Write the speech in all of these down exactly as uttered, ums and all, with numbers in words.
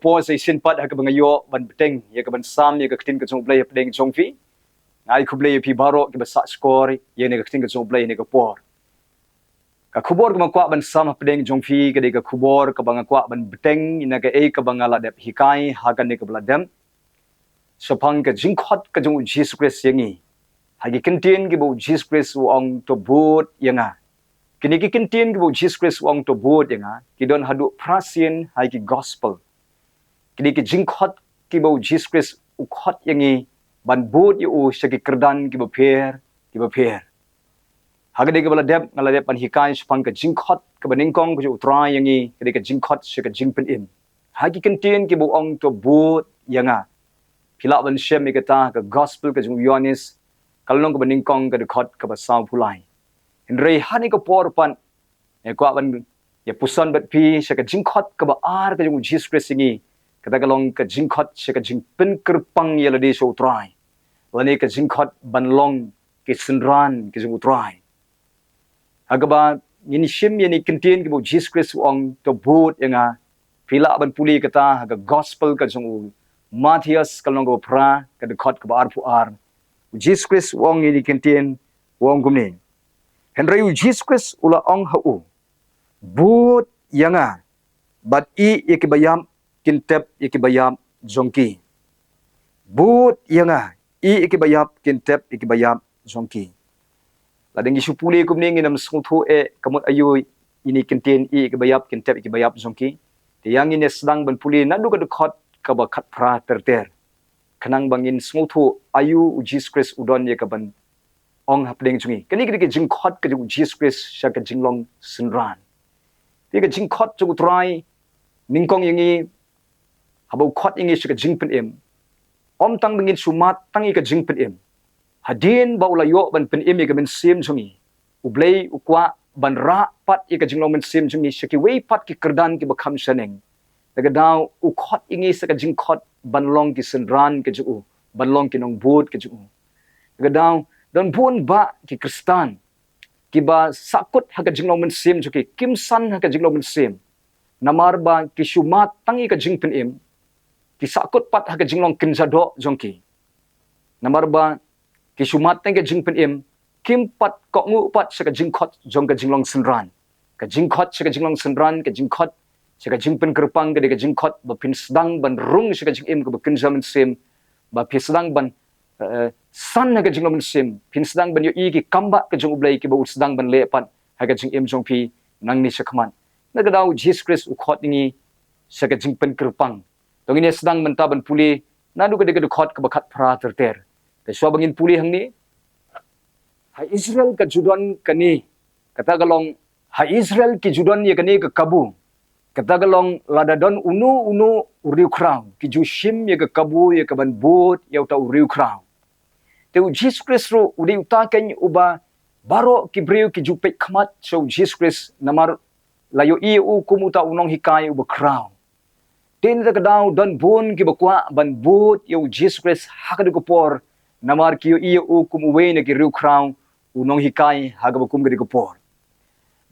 Por sa shisien pat ha kaba nga ïoh ban bteng ïa ka ban sam ïa ka ktien ka jong U Blei hapdeng jong phi. Nga ai khublei ïa phi baroh kiba sah shkor ïa kane ka ktien ka jong U Blei ha kane ka por. Ka khubor kaba nga kwah ban sam hapdeng jong phi ka dei ka khubor kaba nga kwah ban bteng ïa na kaei kaba nga la dep hikai ha kane kaba la dep shaphang ka jingkhot ka jong U Jisu Khrist ïa ngi. Ha ki kyntien kiba U Jisu Khrist u ong, "To bud ïa nga." Kine ki kyntien kiba U Jisu Khrist u ong, "To bud ïa nga," ki don haduh phra sien ha ki gospel. Kine ki jingkhot kiba U Jisu Khrist u khot ïa ngi ban bud ïa u sha ki kyrdan kiba pher kiba pher. Ha kane kaba la dep nga la dep ban hikai shaphang ka jingkhot kaba nyngkong ka jong U Trai ïa ngi, ka dei ka jingkhot sha ka jingpynim. Ha ki kyntien kiba u ong, "To bud ïa nga." Phi lah ban shem ïa kata ha ka gospel ka jong u Ïoannis, ka lynnong kaba nyngkong, ka dkhot kaba sawphew lai. Hynrei ha kane ka por pat nga kwah ban ïa puson bad phi sha ka jingkhot kaba ar ka jong U Jisu Khrist ïa ngi. Kata ka long ka jingkhot sha ka jingpynkyrpang ïa lade sha U Trai, lane ka jingkhot ban long ki synran ki jong U Trai. Ha kaba ngin shim ïa kine ki kyntien kiba U Jisu Khrist u ong, "To bud ïa nga." Phi lah ban pule kata ha ka gospel ka jong u Mathaios ka lynnong kaba phra, ka dkhot kaba arphew ar. U Jisu Khrist u ong ïa kine ki kyntien, u ong kumne: "Hynrei U Jisu Khrist u la ong ha u, bud ïa nga, bad ïa kiba ïap kin tep ïa kiba ïap jong ki." Bud ïa nga, ïa kiba ïap kin tep ïa kiba ïap jong ki. Lada ngi shu pule kumne ngin ym sngewthuh eh ka mut aïu ïa kine ki kyntien, ïa kiba ïap kin tep ïa kiba ïap jong ki. Te ïa ngin ïa sdang ban pule naduh ka dkhot kaba khatphra ter ter, khnang ba ngin sngewthuh aïu U Jisu Khrist u don ïa ka ban ong hapdeng jong ngi. Kane ka dei ka jingkhot ka jong U Jisu Khrist sha ka jinglong synran. Te ka jingkhot jong U Trai nyngkong ïa ngi, haba u khot ïa ngi sha ka jingpynim, ym tang ba ngin shu mad tang ïa ka jingpynim. Hadien ba u la ïoh ban pynim ïa ka mynsiem jong ngi, U Blei u kwah ban rah pat ïa ka jinglong mynsiem jong ngi sha kiwei pat ki kyrdan kiba kham shaneng. Da ka daw u khot ïa ngi sa ka jingkhot ban long ki synran ka jong u, ban long ki nongbud ka jong u. Da ka daw don bun bah ki Khristan kiba sahkut ha ka jinglong mynsiem jong ki, kim san ha ka jinglong mynsiem. Namar ba ki shu mad tang ïa ka jingpynim, ki sahkut pat ha ka jinglong kynja doh jong ki. Namar ba ki shu mad tang ïa ka jingpynim, kim pat kohnguh pat sha ka jingkhot jong ka jinglong synran. Ka jingkhot sha ka jinglong synran, ka jingkhot sha ka jingpynkyrpang, ka dei ka jingkhot ba phin sdang ban rung sha ka jingim kaba kynja mynsiem, ba phin sdang ban, eh, san ha ka jinglong mynsiem, phin sdang ban ïohi ki kambah ka jong U Blei kiba u sdang ban leh pat ha ka jingim jong phi nangne shakhmat. Na ka daw U Jisu Khrist u khot ïa ngi sha ka jingpynkyrpang. To ngin ïa sdang mynta ban pule naduh ka dei ka dkhot kaba khatphra ter ter. Te shuwa ba ngin pule hangne, ha Israel ka ju don kane, kata ka long, ha Israel ki ju don ïa kane ka kabu. Kata ka long, lada don uno uno u riewkhraw, ki ju shim ïa ka kabu ïa ka ban bud ïa uta u riewkhraw. Te U Jisu Khrist ruh u dei uta keiñ uba baroh ki briew ki ju peit khmat sha U Jisu Khrist namar la ïohi ïa u kum uta u nonghikai uba khraw. Te na kata ka daw don bun kiba kwah ban bud ïa U Jisu Khrist ha kata ka por, namar ki ïohi ïa u kum uwei na ki riewkhraw, u nonghikai ha kaba kum kata ka por.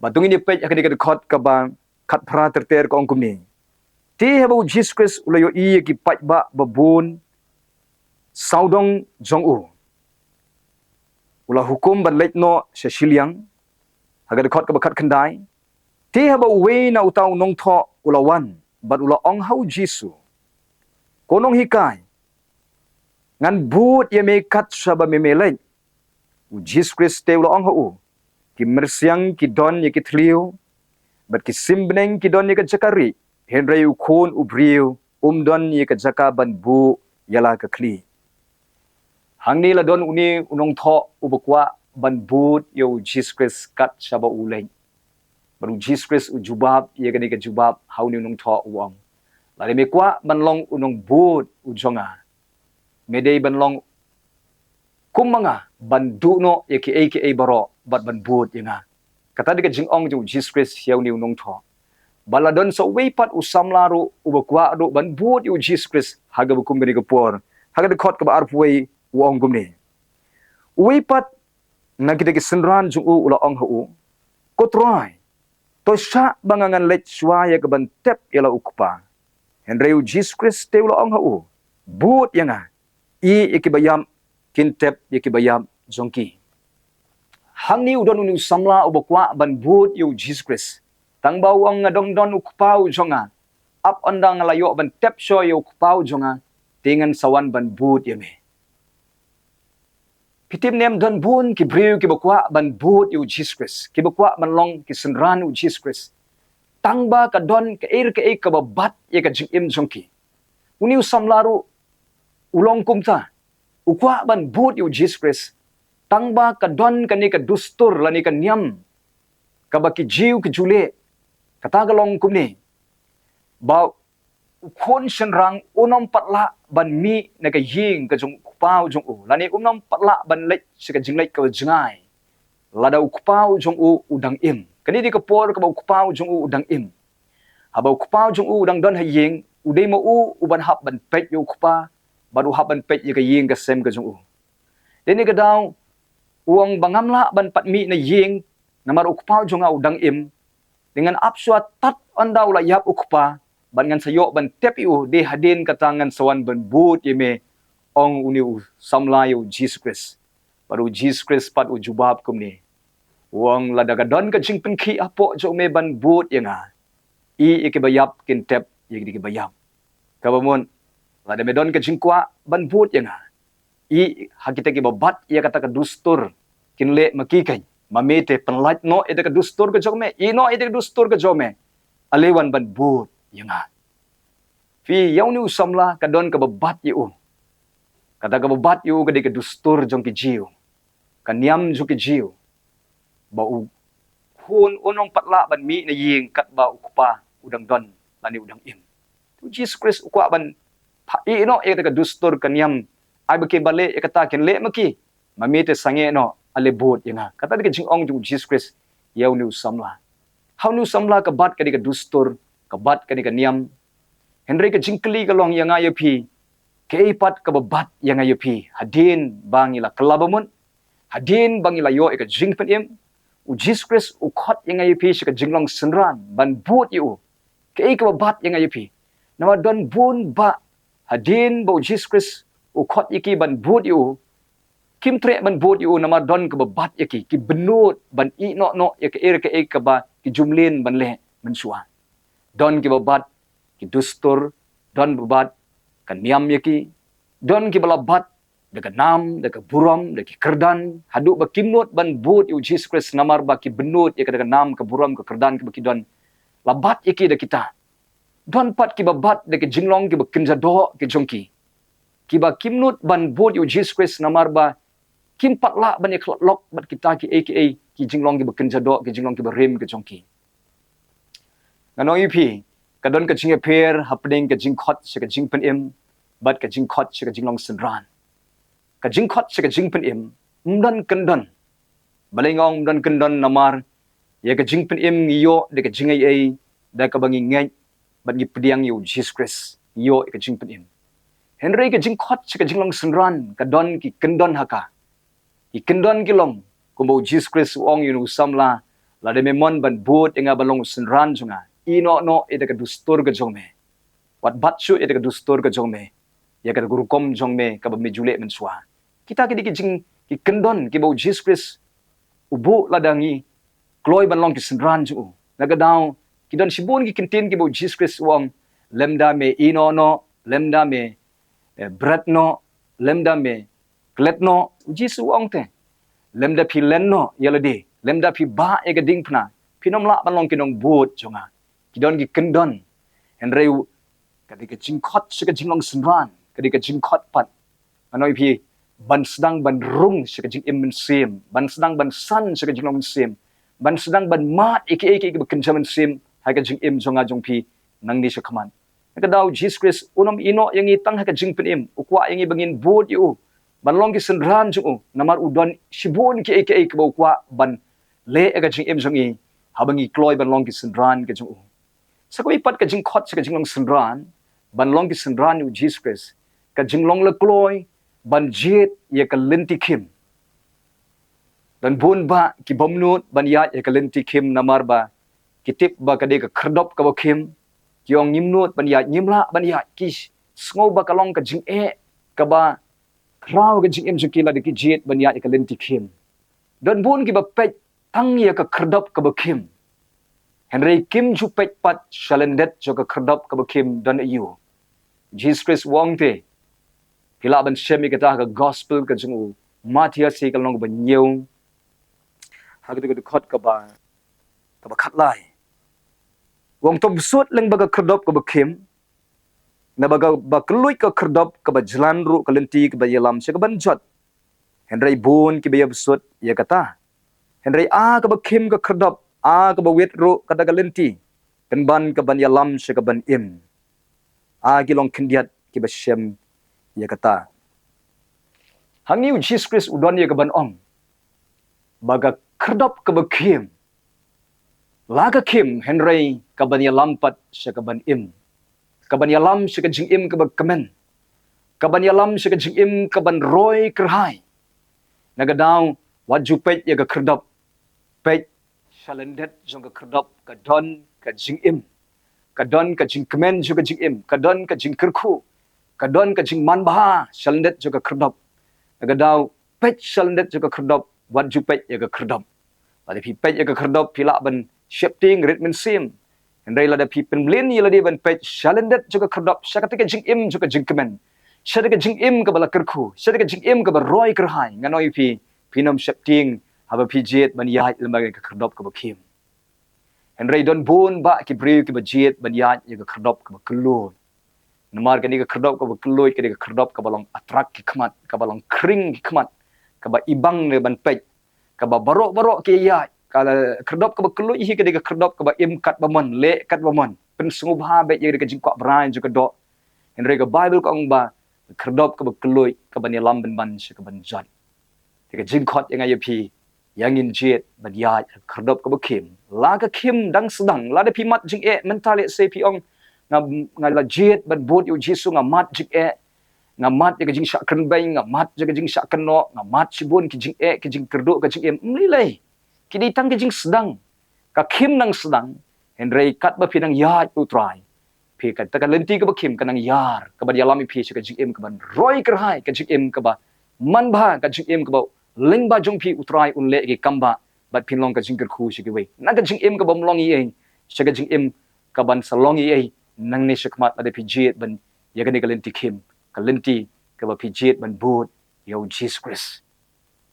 Bad to ngin ïa peit ha kane ka dkhot kaba khatphra ter ter, ka ong kumne: Te haba U Jisu Khrist u la ïohi ïa ki paidbah babun sawdong jong u, u la hukum ban leit noh sha shiliang. Ha ka dkhot kaba khatkhyndai: Te haba uwei na uta u nongthoh u la wan bad u la ong ha U Jisu, Ko Nonghikai, ngan bud ïa me kat shaba me me leit. U Jisu Khrist te u la ong ha u, Ki myrsiang ki don ïa ki thliew, bad ki sim bneng ki don ïa ka jaka rieh, hynrei U Khun u briew um don ïa ka jaka ban buh ïa la ka khlieh. Hangne la don une u nongthoh uba kwah ban bud ïa U Jisu Khrist kat shaba u leit. Bad U Jisu Khrist u jubab ïa kane ka jubab ha une u nongthoh, u ong, Lada me kwah ban long u nongbud u jong nga, me dei ban long kum ma nga, ban duh noh ïa kiei kiei baroh bad ban bud ïa nga. Kata dei ka jingong jong U Jisu Khrist ïa une u nongthoh. Bad la don sa uwei pat u samla ruh uba kwah ruh ban bud ïa U Jisu Khrist ha kaba kum kane ka por. Ha ka dkhot kaba arphew wei u ong kumne: Uwei pat na kita ki synran jong u u la ong ha u, Ko Trai, to shah ba nga ngan leit shuwa ïa ka ban tep ïa la u kpa. Hynrei u Jisu Khrist te u la ong ha u, bud ïa nga, ïa kiba ïap kin tep ïa kiba ïap jong ki. Hangne u don une u samla uba kwah ban bud ïa u Jisu Khrist. Tang ba u ong nga dang don u kpa u jong nga. Ap ynda nga la ïoh ban tep shuh ïa u kpa u jong nga, te ngan sa wan ban bud ïa me. Phi tip ne em, don bun ki briew kiba kwah ban bud ïa u Jisu Khrist, kiba kwah ban long ki synran u Jisu Khrist. Tang ba ka don kaei re kaei kaba bat ïa ka jingim jong ki. Une u samla ruh u long kumta, u kwah ban bud ïa u Jisu Khrist. Tang ba ka don kane ka dustur lane ka niam kaba ki Jiw ki ju leh. Kata ka long kumne, ba u khun shynrang un ym pat lah ban mih na ka ïing ka jong u kpa u jong u, lane un ym pat lah ban leit sha ka jingleit kaba jngai lada u kpa u jong u u dang im. Kane dei ka por kaba u kpa u jong u u dang im. Haba u kpa u jong u u dang don ha ïing, u dei ma u u ban hap ban peit ïa u kpa, bad u hap ban peit ïa ka ïing ka sem ka jong u. Dei ne ka daw u ong ba ngam lah ban pat mih na ïing, namar u kpa u jong nga u dang im. Te ngan ap shuwa tad ynda u la ïap u kpa, bad ngan sa ïoh ban tep ïa u, dei hadien kata ngan sa wan ban bud ïa me, ong une u samla ïa u Jisu Khrist. Bad u Jisu Khrist pat u jubab kumne, u ong lada ka don ka jingpynkhih hapoh jong me ban bud ïa nga, ïa kiba ïap kin tep ïa kiba ïap. Kaba mut, lada me don ka jingkwah ban bud ïa nga, ïa ha kita kiba bat ïa kata ka dustur kin leh ma ki kein. Ma me te pynlait noh ïa ka dustur ka jong me, ïa noh ïa ka dustur ka jong me. Ale wan ban bud ïa nga. Phi, ïa une u samla ka don kaba bat ïa u. Kata kaba bat ïa u ka dei ka dustur jong ki Jiw, ka niam jong ki Jiw, ba u khun un ym pat lah ban mih na ïing katba u kpa u dang don lane u dang im. U Jisu Khrist u kwah ban pha-, ïeh noh ïa kata ka dustur ka niam. Ai ba ki ba leh ïa kata kin leh ma ki. Ma me te sangeh noh, ale bud ïa nga. Kata dei ka jingong jong u Jisu Khrist ïa une u samla. Ha une u samla ka bat ka dei ka dustur, ka bat ka dei ka niam. Hynrei ka jingkylli ka long ïa nga ïa phi, kaei pat kaba bat ïa nga ïa phi hadien ba ngi la kylla ba mut, hadien ba ngi la ïoh ïa ka jingpynim? U Jisu Khrist u khot ïa nga ïa phi sha ka jinglong synran ban bud ïa u. Kaei kaba bat ïa nga ïa phi? Namar don bun bah hadien ba u Jisu Khrist u khot ïa ki ban bud ïa u, kim treh ban bud ïa u namar don kaba bat ïa ki, ki bynnud ban ïeh noh noh ïa kaei re kaei kaba ki ju mlien ban leh mynshuwa. Don kiba bat ki dustur, don ba bat ka niam ïa ki, don kiba la bat da ka nam, da ka burom, da ki kyrdan, haduh ba kim nud ban bud ïa u Jisu Khrist namar ba ki bynnud ïa ka da ka nam, ka burom, ka kyrdan kaba ki don. La bat ïa ki da kita. Don pat kiba bat da ki jinglong kiba kynja doh ki jong ki, kiba kim nud ban bud ïa u Jisu Khrist namar ba kim pat lah ban ïakhlad lok bad kita kiei kiei ki jinglong kiba kynja doh, ki jinglong kiba rim ki jong ki. Ngan ong ïa phi, ka don ka jingïapher hapdeng ka jingkhot sha ka jingpynim bad ka jingkhot sha ka jinglong synran. Ka jingkhot sha ka jingpynim ym don kyndon. Balei nga ong ym don kyndon? Namar ïa ka jingpynim ngi ïoh da ka jingaiei, da kaba ngi ngeit bad ngi pdiang ïa u Jisu Khrist, ngi ïoh ïa ka jingpynim. Hynrei ka jingkhot sha ka jinglong synran ka don ki kyndon ha ka. Ki kyndon ki long kumba u Jisu Khrist u ong ïa une u samla, lada me mon ban bud ïa nga ban long u synran jong nga, ïeh noh noh ïa da ka dustur ka jong me. Wat bat shuh ïa da ka dustur ka jong me, ïa ka rukom jong me kaba me ju leh mynshuwa. Kita ki dei ki jing, ki kyndon kiba u Jisu Khrist u buh lada ngi kloi ban long ki synran jong u. Na ka daw ki don shibun ki kyntien kiba u Jisu Khrist u ong, lymda me ïeh noh noh, lymda me, eh, bret noh, lymda me klet noh. U Jisu u ong te, lymda phi len noh ïa lade, lymda phi bah ïa ka diengphna, phin ym lah ban long ki nongbud jong nga. Ki don ki kyndon. Hynrei u, ka dei ka jingkhot sha ka jinglong synran, ka dei ka jingkhot pat, ngan ong ïa phi, ban sdang ban rung sha ka jingim mynsiem, ban sdang ban san sha ka jinglong mynsiem, ban sdang ban mad ïa kiei kiei kiba kynja mynsiem ha ka jingim jong nga jong phi nangne sha khmat. Na ka daw u Jisu Khrist un ym ïeh noh ïa ngi tang ha ka jingpynim, u kwah ïa ngi ba ngin bud ïa u ban long ki synran jong u, namar u don shibun kiei kiei kiba u kwah ban leh ha ka jingim jong ngi, haba ngi kloi ban long ki synran ka jong u. Sa kawei pat ka jingkhot sha ka jinglong synran ban long ki synran ïa u Jisu Khrist, ka jinglong la kloi ban jied ïa ka lynti khim. Don bun bah ki bym nud ban ïaid ïa ka lynti khim namar ba ki tip ba ka dei ka khyrdop kaba khim, Ki ong ngim nud ban ïaid, ngim lah ban ïaid, ki sngew ba ka long ka jingeh kaba khraw ka jingim jong ki lada ki jied ban ïaid ïa ka lynti khim. Don bun kiba peit tang ïa ka khyrdop kaba khim, hynrei kim ju peit pat sha lyndet jong ka khyrdop kaba khim don aïu. Jisu Khrist u ong te, phi lah ban shem ïa kata ha ka gospel ka jong u Mathaios, ka lynnong kaba hynñiew, ha kata ka dkhot kaba, kaba khatlai. U ong to bsut lyngba ka khyrdop kaba khim, naba ka, ba kylluid ka khyrdop, kaba jlan ruh ka lynti kaba ïalam sha kaban jot. Hynrei bun kiba ïa bsut ïa kata. Hynrei a kaba khim ka khyrdop, a kaba wit ruh kata ka lynti, pynban kaban ïalam sha kaban im. A ki long khyndiat kiba shem ïa kata. Hangne u Jisu Khrist u don ïa kaban ong ba ka khyrdop kaba khim, la ka khim, hynrei kaban ïalam pat sha kaban im. Kaban ïalam sha ka jingim kaba kmen. Kaban ïalam sha ka jingim kaban roi kyrhai. Na ka daw, wat ju peit ïa ka khyrdop, peit sha lyndet jong ka khyrdop ka don ka jingim, ka don ka jingkmen jong ka jingim, ka don ka jingkyrkhu, ka don ka jingmanbha sha lyndet jong ka khyrdop. Na ka daw, peit sha lyndet jong ka khyrdop, wat ju peit ïa ka khyrdop. Lada phi peit ïa ka khyrdop, phi lah ban sheptieng rit mynsiem. Hynrei lada phi pynmlien ïa lade ban peit sha lyndet jong ka khyrdop, sha kata ka jingim jong ka jingkmen, sha kata ka jingim kaba la kyrkhu, sha kata ka jingim kaba roi kyrhai, ngan ong ïa phi, phin ym sheptieng haba phi jied ban ïaid lyngba ka khyrdop kaba khim. Hynrei don bun bah ki briew kiba jied ban ïaid ïa ka khyrdop kaba kylluid. Namar kane ka khyrdop kaba kylluid, kane ka khyrdop kaba long attract ki khmat, kaba long khring ki khmat, kaba ibang ne ban peit, kaba baroh baroh ki ïaid. Ka khyrdop kaba kylluid hi kane ka khyrdop kaba im katba mon, leh katba mon, pynsngewbha beit ïa ka jingkwah brai jong ka doh. Hynrei ka Baibl ka ong ba khyrdop kaba kylluid kaban ïalam pynban sha kaban jot. Te ka jingkhot ïa nga ïa phi, ïa ngin jied ban ïaid ha ka khyrdop kaba khim. La ka khim dang sdang, lada phi mad jingeh mynta, lehse phi ong, nga, nga la jied ban bud ïa u Jisu, nga mad jingeh, nga mad ïa ka jingshah kynbeiñ, nga mad ïa ka jingshah kynnoh, nga mad shibun ki jingeh, ki jingkyrduh ka jingim. Ym lei lei. Ki dei tang ki jingsdang. Ka khim nang sdang, hynrei katba phi nang ïaid u Trai, phi, kata ka lynti kaba khim ka nang ïar, kaban ïalam ïa phi sha ka jingim kaban roi kyrhai, ka jingim kaba manbha, ka jingim kaba lyngba jong phi u Trai un leh ki kam bah, bad phin long ka jingkyrkhu sha kiwei. Na ka jingim kabym long ei ei sha ka jingim kaban sa long ei ei nangne shakhmat, lada phi jied ban ïa kane ka lynti khim, ka lynti kaba phi jied ban bud ïa u Jisu Khrist.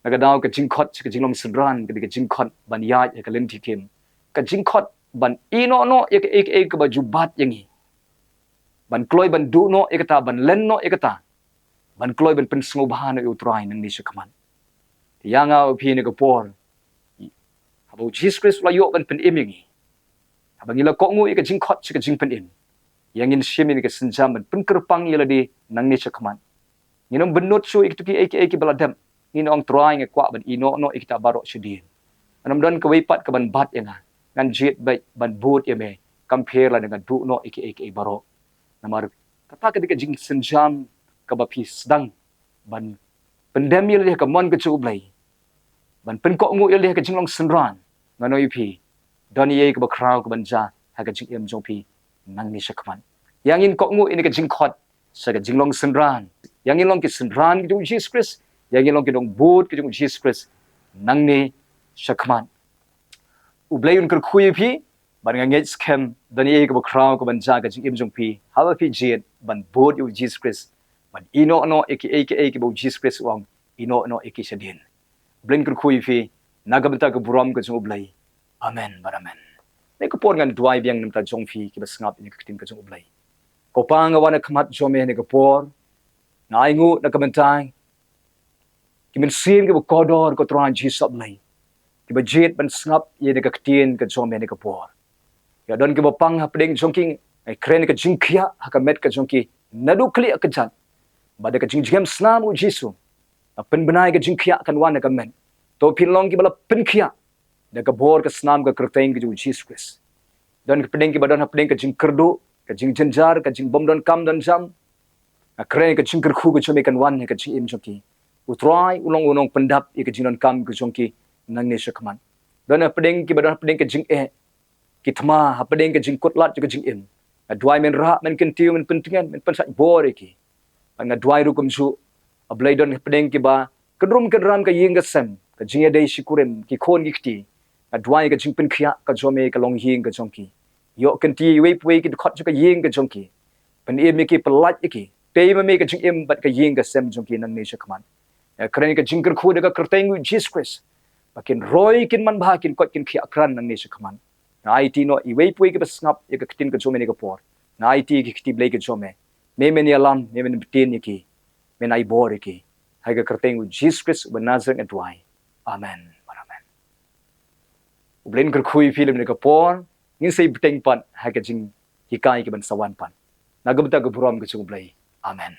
Na ka daw ka jingkhot sha ka jinglong synran, ka dei ka jingkhot ban ïaid ïa ka lynti khim. Ka jingkhot ban ïehnoh noh ïa kaei kaei kaba ju bat ïa ngi. Ban kloi ban duh noh ïa kata, ban len noh ïa kata. Ban kloi ban pynsngewbha noh ïa u Trai nangne shakhmat. Te ïa nga u phi ne ka por, haba u Jisu Khrist u la ïoh ban pynim ïa ngi, haba ngi la kohnguh ïa ka jingkhot sha ka jingpynim, ïa ngin shim ïa ka sienjam ban pynkyrpang ïa lade nangne shakhmat. Ngin ym bynnud shuh ïa kito kiei kiei kiba la dep. Ngin ong, Trai, nga kwah ban ïehnoh noh ïa kita baroh shadien. Ngan ym don kawei pat kaban bat ïa nga. Ngan jied beit ban bud ïa me, kam pher lada nga duh noh ïa kiei kiei baroh. Namar kata ka dei ka jingsienjam kaba phi sdang ban pyndem ïa lade ha ka mon ka jong u Blei, ban pynkohnguh ïa lade ha ka jinglong synran. Ngan ong ïa phi, don ei ei kaba khraw kaban jia ha ka jingim jong phi nangne shakhmat. Ïa ngin kohnguh ïa kane ka jingkhot sha ka jinglong synran. Ïa ngin long ki synran ki jong u Jisu Khrist, ïa ngin long ki nongbud ki jong u Jisu Khrist nangne shakhmat. U Blei un kyrkhu ïa phi. Bad nga ngeit skhem don ei ei kaba khraw kaban jia ha ka jingim jong phi haba phi jied ban bud ïa u Jisu Khrist, ban ïehnoh noh ïa kiei kiei kiba u Jisu Khrist u ong, ïehnoh noh ïa ki shadien. U Blei un kyrkhu ïa phi na ka bynta ka burom ka jong u Blei. Amen bad amen. Ne ka por ngan duwai biang na ka bynta jong phi kiba sngap ïa ka ktien ka jong u Blei. Ko Pa, nga wan ha khmat jong me ne ka por, nga ainguh na ka bynta ki mynsiem kiba kordor, ko Trai Jisu Blei, kiba jied ban sngap ïa kane ka ktien ka jong me ha kane ka por. Ïa don kiba pang hapdeng jong ki, nga kren ka jingkhiah ha ka met ka jong ki naduh khlieh ka jat. Bad da ka jingjngem snam u Jisu, nga pynbna ïa ka jingkhiah kan wan ha ka met. To pynlong kiba la pynkhiah da ka bor ka snam ka kyrteng ka jong u Jisu Khrist. Don hapdeng kiba don hapdeng ka jingkyrduh, ka jingjynjar, ka jingbym don kam don jam, nga kren ka jingkyrkhu ka jong me kan wan ha ka jingim jong ki. U Trai u long u nongpyndap ïa ka jingdonkam ka jong ki nangne shakhmat. Don hapdeng kiba don hapdeng ka jingeh, ki thma hapdeng ka jingkutlad jong ka jingim. Nga duwai men rah, men kyntiew, men pyntngen, men pynshait bor ïa ki. Bad nga duwai ruh kumjuh, A Blei, don hapdeng kiba kynrum kynram ka ïing ka sem, ka jingïadei shikurim, ki khun ki kti. Nga duwai ka jingpynkhiah ka jong me ha ka longïing ka jong ki. Ïoh kyntiew iwei pa iwei ki dkhot jong ka ïing ka jong ki. Pynim ïa ki, pyllait ïa ki. Pei ma me ka jingim bad ka ïing ka sem jong ki nangne shakhmat. Nga kren ïa ka jingkyrkhu da ka kyrteng U Jisu Khrist, ba kin roi, kin manbha, kin koit, kin khiah krat nangne shakhmat. Nga aiti noh iwei pa iwei kiba sngap ïa ka ktien ka jong me ha kane ka por. Nga aiti ïa ki ha ka kti Blei ka jong me. Me men ïalam, me men btin ïa ki. Men ai bor ïa ki. Ha ka kyrteng U Jisu Khrist uba Nasaret nga duwai. Amen. Amen. U Blei un kyrkhu ïa phi lem ha kane ka por. Ngin sa ïa bteng pat ha ka jinghikai kaban sa wan pat. Na ka bynta ka burom ka jong U Blei. Amen.